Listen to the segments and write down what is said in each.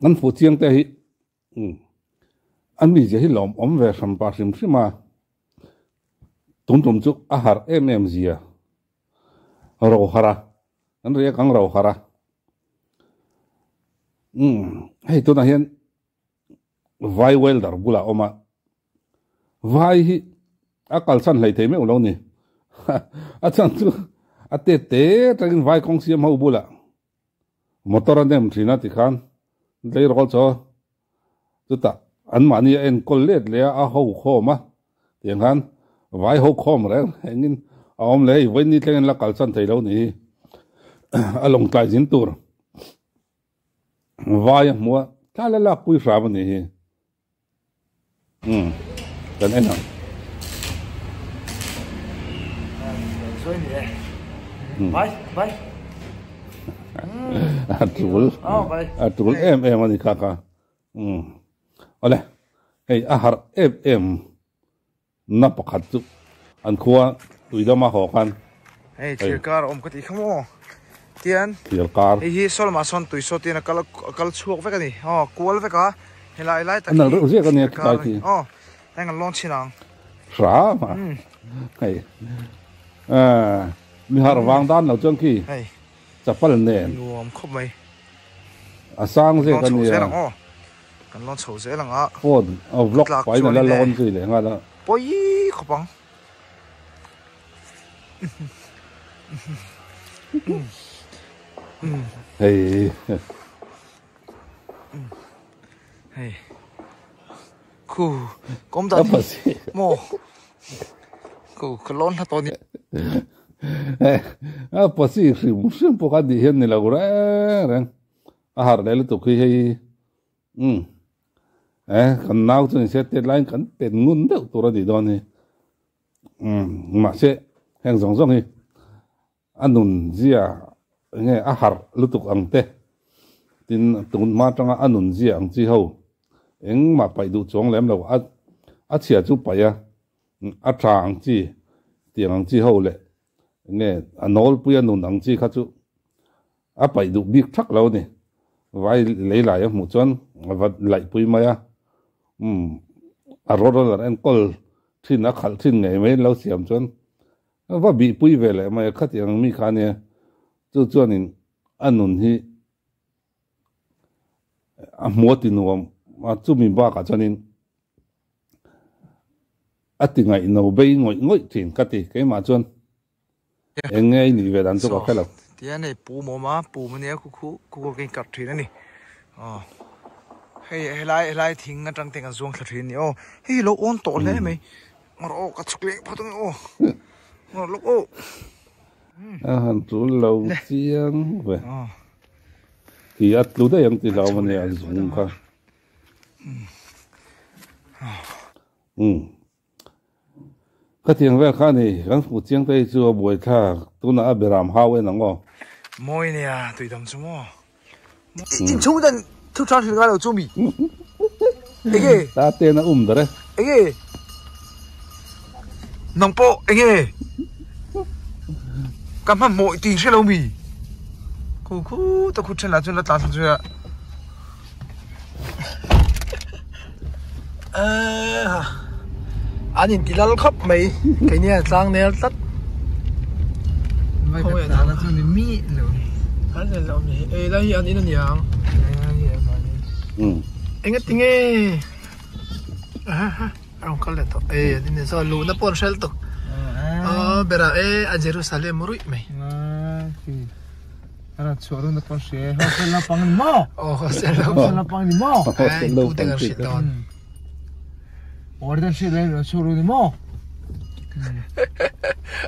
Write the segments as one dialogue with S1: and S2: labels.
S1: Kan fuh chiang te hi a mizia hi lawm awm ve hram pa hrim hrim a, tum tum chu a harh em em zia ro harh a, kan riak ang ro harh a. Umm hei tunah hian vai welder bulah a awm a, vai hi a kalsan hlei thei meuh lo ni, a chhan chu a tet te atangin vai kawng siam ho bulah Motor a nem thin a tikhan tleirawl chaw chutah anmahni a enkawl let leh a, a ho khawm a tiang khan vai ho khawm reng rengin a awm leh hei vawiin ni thlengin la kalsan thei lo ni hi a lawngtlai zin tur vai a hmu a tlai la lakpui hram a ni hi. Umm kan en ang. A tul a tul em em a ni kha kha umm awle hei a harh em em na pakhat chu an khua tuidama haw khan
S2: hei thlir kar a awm ka tih kha maw tian
S1: thlir kar
S2: hei hi saw lamah sawn tui saw tian a kal a kal chhuak vek a ni aw kual vek a helai lai tak
S1: hi a nal reuh ziak a nia khilai khi
S2: aw heng an lawn chhin ang
S1: hram a hei mi harh vang dan lo chuan khi
S2: hei
S1: chapal nen
S2: nuam khawp mai
S1: a sang ziak a nia
S2: Kan lawn chho zel ang a.
S1: Phone a vlog pahin a la lawn zui leh nghal a.
S2: Pawi khawp ang.
S1: Hei.
S2: Hei. Khu kom dan hi maw. Khu ka lawn hla tawh ni.
S1: A pasi hrim hrim pawh kha nih hian ni lo reng reng. A harh leh lutuk hi hei umm eh kan nau chu ni se tet laiin kan pen ngun deuh tur a nih dawn hi umm mahse heng zawng zawng hi a nun zia enge a harh lutuk ang te tin tun hma atanga a nun zia ang chi ho engmah paih duh chuang lem lo a a chhia chu paih a a tha ang chi tiang ang chi ho leh enge a nawlpui a nun ang chi kha chu A paih duh bik thak lo a ni. Vai lei lai a hmuh chuan a va laihpui mai a, umm a road roller enkawl thin a khalh thin ngei mai lo siam chuan a va bihpui ve leh mai a, khatiang ang mi kha a nia. Chu chuanin a nun hi a hmu a ti nuam a, chumi bakah chuanin a ti ngaihno bei ngawih ngawih thin ka ti keimah chuan. Eng nge i nih ve dan chu ka hre lo.
S2: Tihian hei pum a awm a, pum a nia khu khu khu khu ka inkar thin a ni. Aw hei helai helai thing atang te kan zuang thla thin a ni aw. Hei lo awn tawh hle mai. Ngawr aw ka chhuk leh phawt ange aw. Ngawr lawk aw.
S1: A han tul lo chiang ve. Ti a tlu daih ang ti hlauh a nia zung kha. Umm. Khatiang vel kha a ni, kan fuh chiang te hi chu a buaithlak, tunah a beram hau en ang aw.
S2: Mawi nia, tuidam chu maw. In chhung dan thu tha hrilh ngai lo chu mi. Enge?
S1: Ta ten a um ber e.
S2: Enge? Nang pawh enge? Ka hmanhmawh i tih hre lo mi? Khu khu ta khu then lah chuan la tlan thla zui a. An in ti lal khawp mai keini a tlang nel tlat khawnge an chu ni mi lo an ni lo mi ei lai hi an in aniang enga tinge a rawn kal leh tawh ei an in saw luhna pawh an hrel tawh aw berah e a Jerusalem ruih mai.
S3: Ara chhuah run a pawn hria e. Hostel naupang ni maw?
S2: Aw hostel naupang.
S3: Hostel naupang ni maw?
S2: Hostel naupang. Pute kan hrilh dawn.
S3: Warden hrilh reng an chhuak ru ni maw?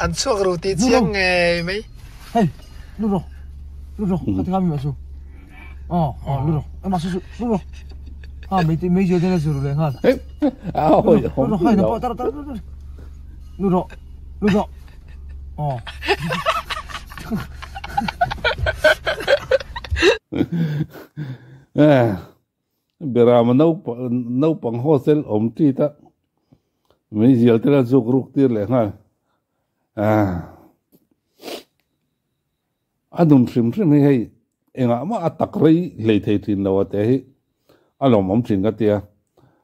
S2: An chhuak ru tih chiang ngei mai.
S3: Hei, lu rawh. Lu rawh, ka ti kha mi ma su. Aw, aw lu rawh. Ema su su, lu rawh. Ha, mei mei zia den a zu ru leh nghal.
S1: A hawi
S3: Lu rawh, hai na pawh tar tar. Lu rawh, lu rawh. Aw.
S1: Berama naupang hostel awm ṭit a, meizial te la zuk ruk tir leh nghal. A nun hrim hrim hi hei engah mah a tak rei hlei thei ṭhin lo a te hi. A lawmawm thin ka tia.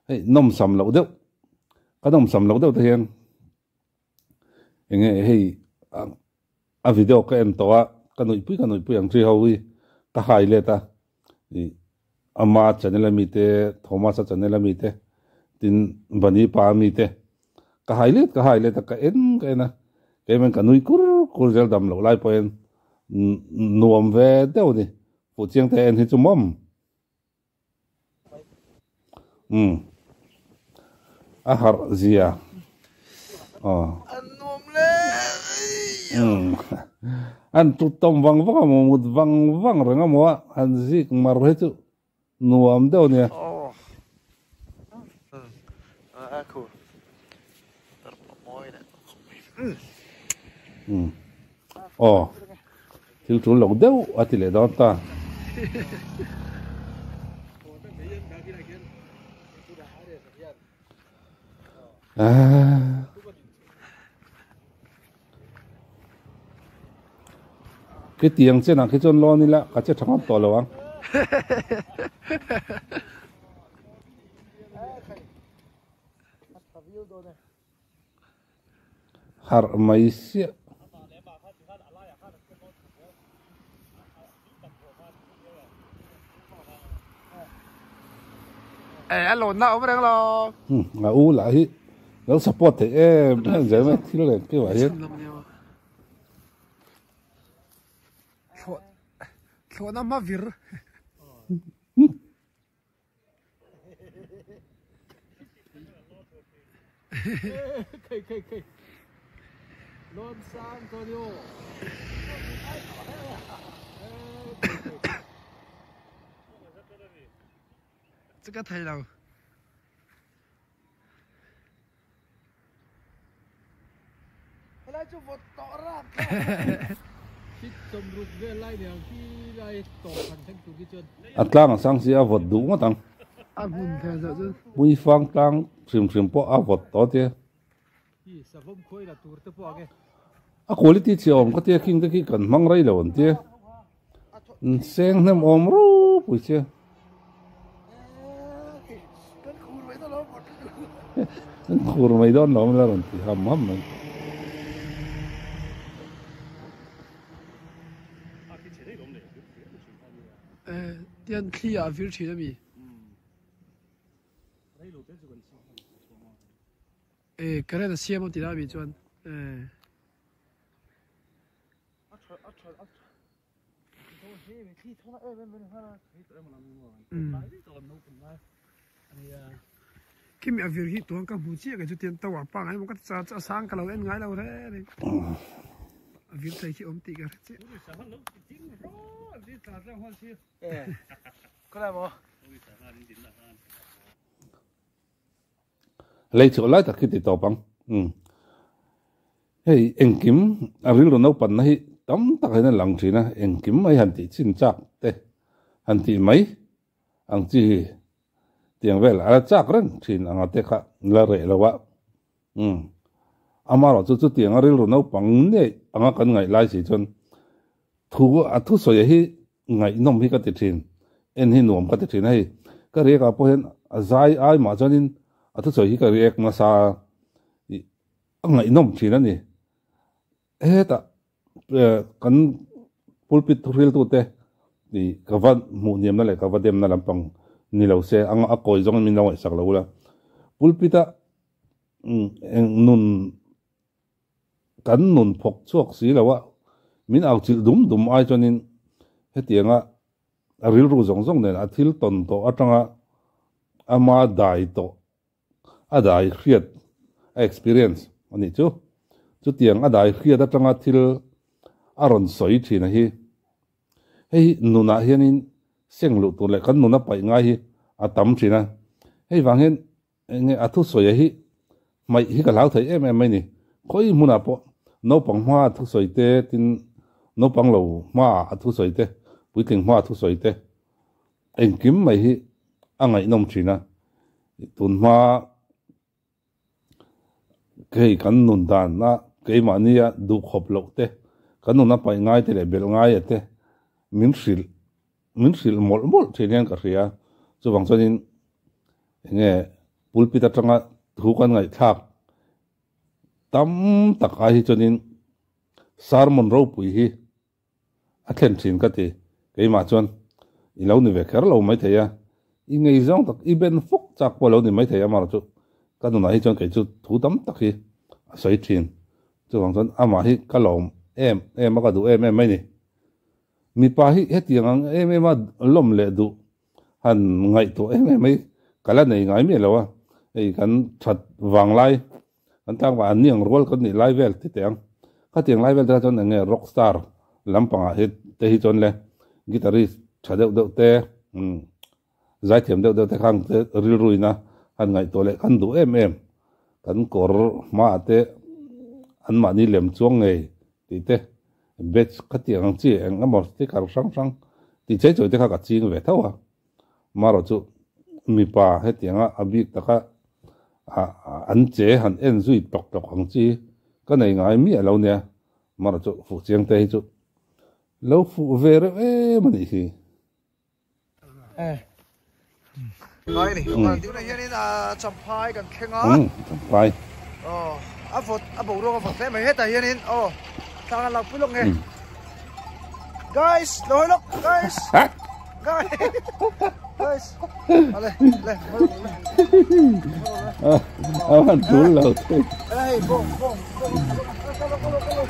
S1: Hei nawmsam loh deuh ka nawmsam loh deuh te hian enge hei a video ka en tawh a ka nuihpui ka nuihpui ang chi ho hi ka hai let a ih ama channel ami te Thomas a channel ami te tin Bani pa ami te ka hai let ka hai let a ka en ka en a keimah ka nui kur kur zel dam loh lai pawhin nuam ve deuh a ni fuhchiang te en hi chu mawm. Umm a harh zia aw.
S2: An nuam le.
S1: Umm an tut tawm vang vang a maw mut vang vang reng a maw a han zik mar hi chu nuam deuh a nia. Umm aw thil tul lo deuh a ti leh dawn ta. Khitiang chenah khi chuan lawn ila ka che tha ngawt tawh lo ang. Harh mai siah.
S2: A lawn na awm reng lo.
S1: A u lah hi lo support theih em em zel mai thil reng keuh ah hian.
S2: Thlawhna hma vir. Chu ka thei lo.
S1: A tlang a sang si a vawt duh ngawt ang. Puifang tlang hrim hrim pawh a vawt tawh tia. A quality chhe awm ka tia khing te khi kan hmang rei lo an tia. Seng hnem awm ropui che. Kan khur mai dawn lo la rawn ti ham ham mai.
S2: Tian thli ah vir thin ami. E current a siam a ti lai mi chuan e. Kimi a vir hi tuan ka hmu chiah kei chu tian tower pangai emaw ka ti char a sang ka lo en ngai lo reng reng a vir thei khi awm tih ka hre chiah.
S1: Lei chhuah lai tak hi ti tawp ang. Umm. Hei engkim a rilru naupanna hi tam tak hian a lang thin a, engkim mai han tih chin chak te han tih mai ang chi hi tiang vel a la chak reng thin anga te kha la reh lo a. Umm. Amaherawh chu chutiang a rilru naupang ngei anga kan ngaih lai si chuan thu a thusawi hi Ngaihnawm hi ka ti thin, en hi nuam ka ti thin a hei. Ka react ah pawh hian a zai ai mah chuanin a thusawi hi ka react nasa ih a ngaihnawm thin a ni. Hetah kan pulpit thuhriltute ih ka va hmuh hniamna leh ka va demna lampang ni lo se anga a kawi zawngin min lo ngaihsak lo ula. Pulpit a eng nun Kan nun phawk chhuak si lo a, min au chilh dum dum ai chuanin hetianga a rilru zawng zawng nen a thil tawn tawh atanga ama dai tawh a dai hriat a experience a nih chu. Chutiang a dai hriat atanga thil a rawn sawi thin a hi hei hi nunah hianin seng luh tur leh kan nun a paih ngai hi a tam thin a, hei vang hian Enge a thusawi hi hmaih hi ka hlau thei em em mai ni. Khawi hmunah pawh naupang hma a thusawi te tin naupang lo hma a thusawi te, puitling hma a thusawi te engkim mai hi a ngaihnawm thin a. Tun hma hei kan nun dan a keimahnia duhkhawp loh te, kan nun a paih ngai te leh belh ngai a te min hrilh min hrilh mawlh mawlh thin hian ka hria. Chuvang chuanin enge pulpit atanga thu kan ngaihthlak tam tak ai hi chuanin sermon ropui hi a thlen thin ka ti. Keimah chuan i lo ni ve kher lo maithei a, i ngei zawng tak i ben fuk chak pawh a lo ni maithei a, amaherawhchu ka nunah hi chuan kei chu thu tam tak hi a sawi thin. Chuvang chuan amah hi ka lawm em em a, ka duh em em mai ni. Mipa hi hetiang ang em em a lawm leh duh han ngaihtuah em em mai ka la nei ngai miah lo a, hei kan that vang lai kan tlangval an ni ang rual kan nih lai vel ti teh ang. Khatiang lai vel te kha chuan eng nge rock star lampangah hi te hi chuan le guitarist tha deuh deuh te umm zaithiam deuh deuh te khan te rilruina han ngaihtuah leh kan duh em em kan kawr hmaah te anmahni lem chuang ngei tih te batch khatiang ang chi eng emaw sticker hrang hrang tih chei chawi te kha ka ching ve tho a, marawh chu mipa hetianga a bik taka an che han en zui tawk tawk ang chi ka nei ngai miah lo nia, marawh chu fuh chiang te hi chu lo fuh ve reuh em a nih hi.
S2: Ngai ni kan ding na hianin a champhai kan thleng a
S1: champhai
S2: aw a vawt a boruak a vawt hle mai hetah hianin aw thla kan lak pui lawk nge guys lo hawi lawk guys guys guys ale le le
S1: a han tul lo thei
S2: hei bawng bawng bawng kalo kalo kalo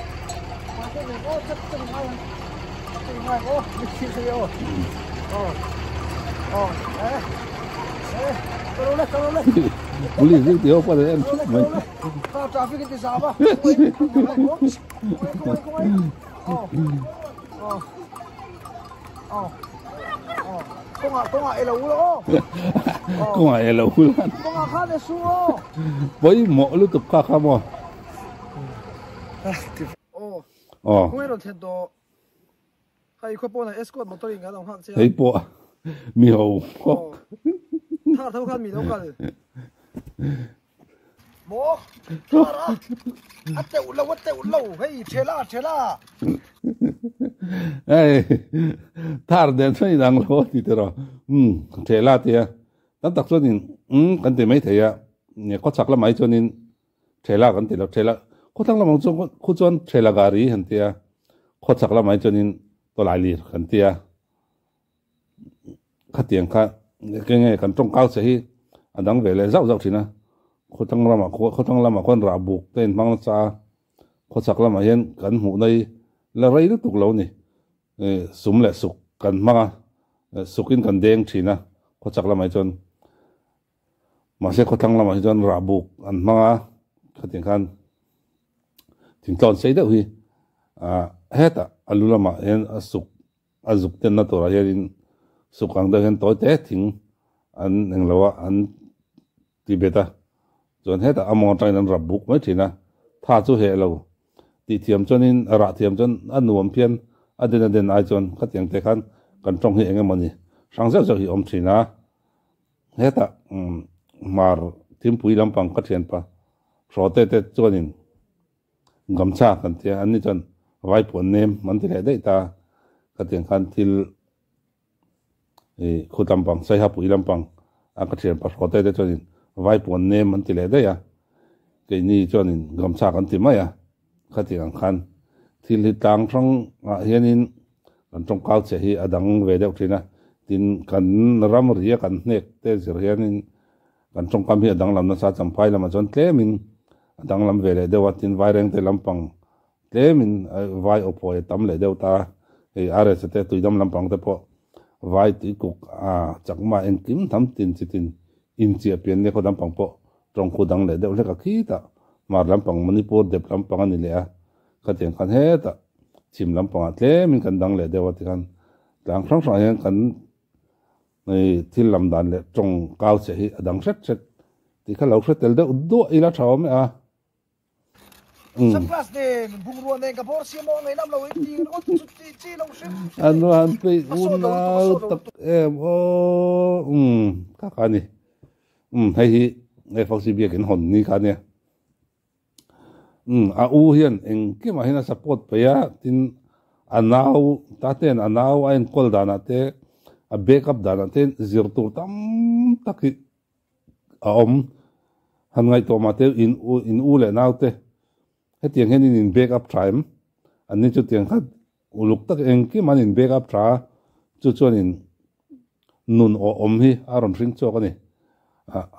S1: Police duty ho pawh en thup mai. Kawngah elo ula. Pawimawh lutuk kha kha maw.
S2: Aw. Khawngaih rawn thlen tawh. Hei khua pawnah escort motor in kan lo nghak che a.
S1: Hei pawh mi ho khawk.
S2: Thar tho khan mi lo kal. Maw thar a a teuh lo a teuh lo hei thela thela.
S1: Hei thar den chuan inang lo a ti tiraw. Umm thela tia tam tak chuanin umm kan ti mai thei a khawchhak lamah hi chuanin Thela kan ti lo, thela khawthlang lamah chuan khu chuan thela gari han ti a, khawchhak lamah hi chuanin tawlai lir kan ti a, khatiang kha enge nge kan tawng kau che hi a dang ve leh zauh zauh thin a, khawthlang lamah khawthlang lamah khuan rah buk te in hmang nasa a, khawchhak lamah hian kan hmuhna hi la rei lutuk lo a ni, sum leh suk kan hmang a, sukin kan deng thin a khawchhak lamah hi chuan. Mahse khawthlang lamah hi chuan rah buk an hmang a, khatiang khan thingtlawn sei deuh hi ah hetah a lu lamah hian a suk a zuk tenna turah hianin suk ang deuh hian tawi te thing an englo a an ti bet a, chuan hetah a mawng atangin an rap buk mai thin a, tha chu heh lo tih thiam chuanin rah thiam chuan a nuam phian a den a den ai chuan khatiang te khan kan tawng hi eng emawni hrang zeuh zeuh hi a awm thin a. Hetah Hmar Thimpui lampang ka thianpa Hrawte te chuanin gamchha kan ti a, anni chuan Vaipuan nem an ti leh daih ta a, khatiang khan thil ih khut lampang Saihapui lampang a ka thianpa Hrawte te chuanin Vaipuan nem an ti leh daih a, keini chuanin gamchha kan ti mai a, khatiang ang khan thil hi tlang hrang ah hianin Kan tawngkau che hi a dang ve deuh thin a, tin kan ramri a kan hnek te zir hianin kan tawngkam hi a danglam nasa Champhai lamah chuan tlemin a danglam ve leh deuh a, tin Vairengte lampang tlemin vai awphawi a tam leh deuh ta a, hei RSA te tuidam lampang te pawh vai tuikuk a chakma engkim hnam tin chitin inchiah pian nia khaw lampang pawh tawngkhu dang leh deuh hlek a khitah Hmar lampang Manipur dep lampang a ni leh a, khatiang khan hetah chhim lampangah tlemin kan dang leh deuh a tikhan tlang hrang hrangah hian kan thil lam dan leh tawng kau che hi a dang hret hret tih kha lo hre tel deuh duah ila tha awm e a. An han peih unau tak em aw kha kha a ni hei hi FOC biakin hawn ni kha ania. Umm a u hian engkimah hian a support peih a, tin a nau ta ten a nau a enkawl danah te A back up danah te zir tur tam tak hi a awm. Han ngaihtuah mah te in u in u leh nau te hetiang hian in in back up tha em? An ni chutiang kha uluk tak engkim an in back up tha a, chu chuan in nun awh awm hi a rawn hring chhuak a ni.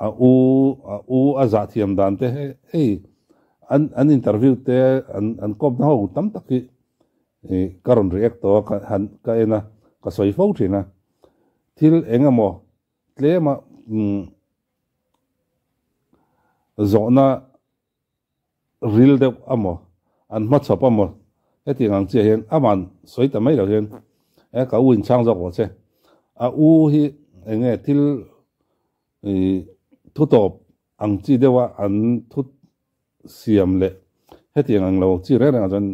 S1: A u a u a zah thiam dan te hei an an interview te an an kawpna ho tam tak hi ka rawn react tawh a ka han ka en a ka sawi fo thin a. Thil eng emaw tlema zawhna ril deuh amaw an hmachhawp amaw hetiang ang chiah hian aman sawi ta mai lo hian e ka u inchhang zawk rawh che a u hi enge thil ih thu tawp ang chi deuha an thu siam leh hetiang ang lo chi reng rengah chuan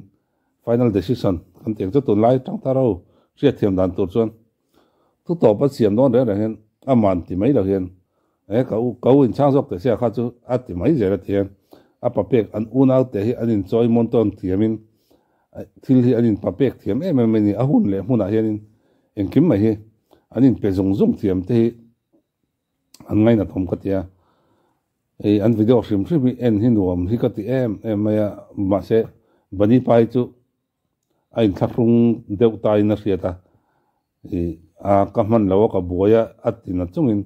S1: final decision kan tih ang chu tunlai tang thar ho hriatthiam dan tur chuan Thu tawp a siam dawn reng reng hian aman ti mai lo hian e ka u ka u inchhang zawk teh sia kha chu a ti mai zel a ti hian a papek an unau te hi an inchawi mawn tawn thiamin thil hi an inpapek thiam em em a ni a hun leh hmunah hianin engkim mai hi an inpe zung zung thiam te hi an ngainat awm ka ti a hei an video hrim hrim hi en hi nuam hi ka ti em em mai a mahse Bunny pa hi chu a inthlahrung deuh ta in a hriat a, ih a ka hman lo a ka buai a a ti na chungin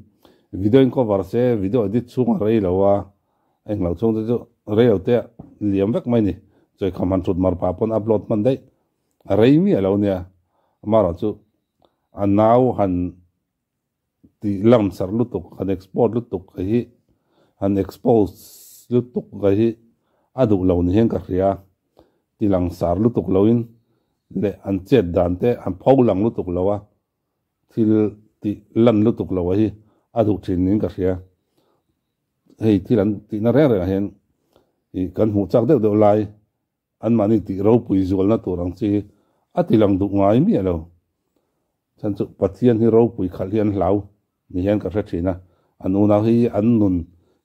S1: video in cover se video edit chhung a rei lo a, a englo chhung te chu rei lo te a liam vek mai ni, chawikham han thut mar pah pawn upload hman daih a rei miah lo nia, amaherawh chu a nau han tih lamsar lutuk han export lutuk ka hi han expose lutuk ka hi a duh lo ni hian ka hria ti langsar lutuk lo in leh an chet dan te an pho lang lutuk lo a thil tih lan lutuk lo a hi a duh thin niin ka hria hei thil an tihna reng reng ah hian ih kan hmuh chak deuh deuh lai Anmahni tih ropui zualna tur ang chi hi a ti lang duh ngai miah lo. Chhan chu Pathian hi ropui khalh hi an hlau ni hian ka hre thin a, an unau hi an nun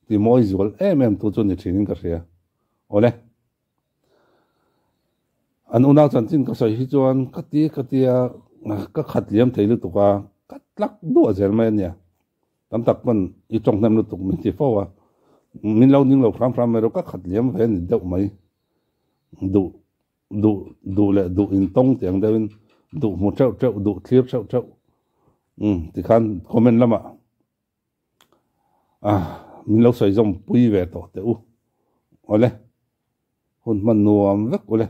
S1: ti mawi zual em em tu chu ni thinin ka hria. Awle. An unau chanchin ka sawi hi chuan ka ti ka tia ka khat liam thei lutuk a, ka tlak duah zel mai a nia. Tam tak pawn i tawng hnem lutuk min ti fo a, min lo ning lo hram hram mai rawh ka khat liam ve a ni deuh mai. Duh duh duh leh duh in tawng tih ang deuhin duh hmu theuh theuh duh thlir theuh theuh umm tikhan comment lamah ah min lo sawi zawm pui ve tawh teh u. Awle hun hman nuam vek ule.